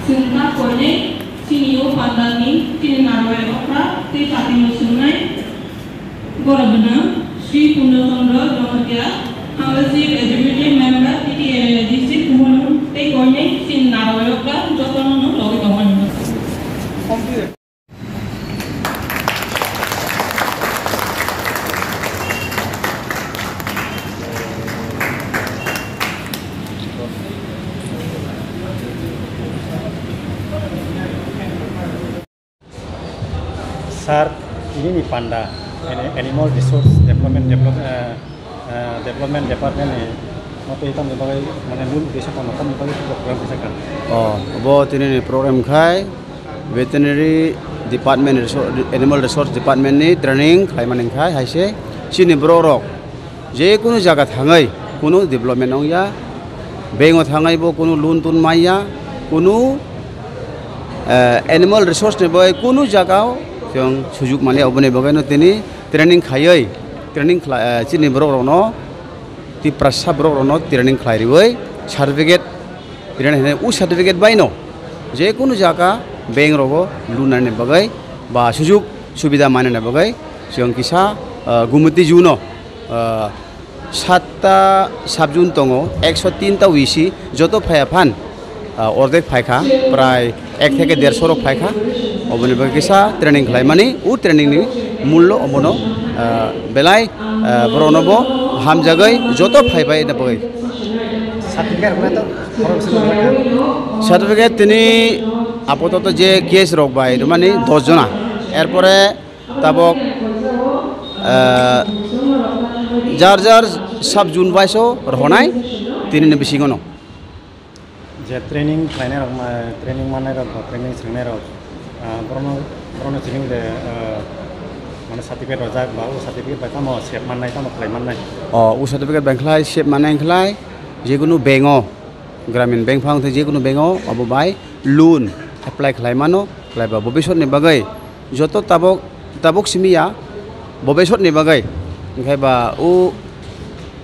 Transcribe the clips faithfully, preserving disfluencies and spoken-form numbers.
Chwng ta koinwi chini o pandalni chini narwai okra tei chati no swngnai. Borok gwnang Sri Purno Chandra Jamatia, Hangla Chief Executive Member T T L A D C Kumaram tei koinwi chini narwai okra jotono no logwi tongmani. Sir, ini ni panda, ani-, Animal Resource Development, Develop-, eh, eh, Development Department ni motwi tamni bagwi, mane, loan uddesho tongma tamni bagwi program kisa kha. Oh, bo tini ni program khai veterinary department, resor-, animal resource department ni training khlaimani khai haise chini borok rok je kunu jaga thangwi kunu development ongya, bank o thangwi bo kunu loan tun manya, kunu, eh, animal resource ni bagwi kunu jaga o chwng sujuk manya, oboni bagwi no tini training khaiwi, training khla-, eh, chini borok rok no, Tiprasa borok rok no training khlai riwi certificate rinani hinwi, o certificate bai no je kunu jaga bank rogo loan nani bagwi ba sujuk subida manani bagwi chwng kisa, ah, Gumoti Zoo no, ah, satta sub zone tongo, ekso tin ta wisi joto phaya phan, ah, ordek phaikha, prai ek theke derso rok phaikha. Oboni bagwi kisa training khlaimani, o training ni mullo omono, ah, belai, ah, borokno bo hamjagwi joto phaibai na bagwi. Certificate rwna to khoroksa rwna kha. Certificate tini apototo je case rok bai rwmani dos jona. Erpore tabok, ah, jar jar sub zone wise o rwhonai tini ni bisingo no. Je training khlainai rok ma, training mannai rok ba training swngnai rok, ah, borokno, borokno chini de, ah, mane certificate rojak ba o certificate bai tamo sep mannai, tamo khlai mannai? O, o certificate bai khlai sep mannai khlai, je kunu bank o, Gramin Bank phang tei je kunu bank o, obo bai loan apply khlai mano, khlai ba bobisot ni bagwi joto tabok, tabok simi ya, bobisot ni bagwi, hwnkhe ba o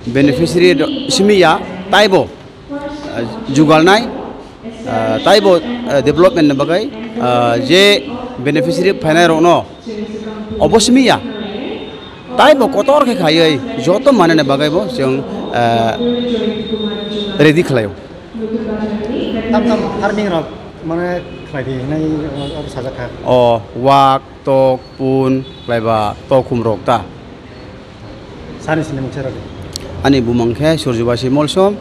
beneficiary do-, simi ya, taibo ah, jugalnai, ah, taibo, ah, development ni bagwi, ah, je beneficiary phainai rokno obo simi ya, taibo kotor khe khaiwi joto manani bagwi bo chwng, ah, ready khlaio. Tam tam farming rok mane khlai di hinwi obo sajak kha. O wak, tok, pun, khlaiba tokhum rok ta. Sani sini mungsa rok. Ani bumang khe Surjubasi Molsom,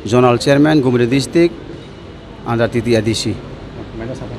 Zonal Chairman, Gumri District, under T T A D C. Maino sakha?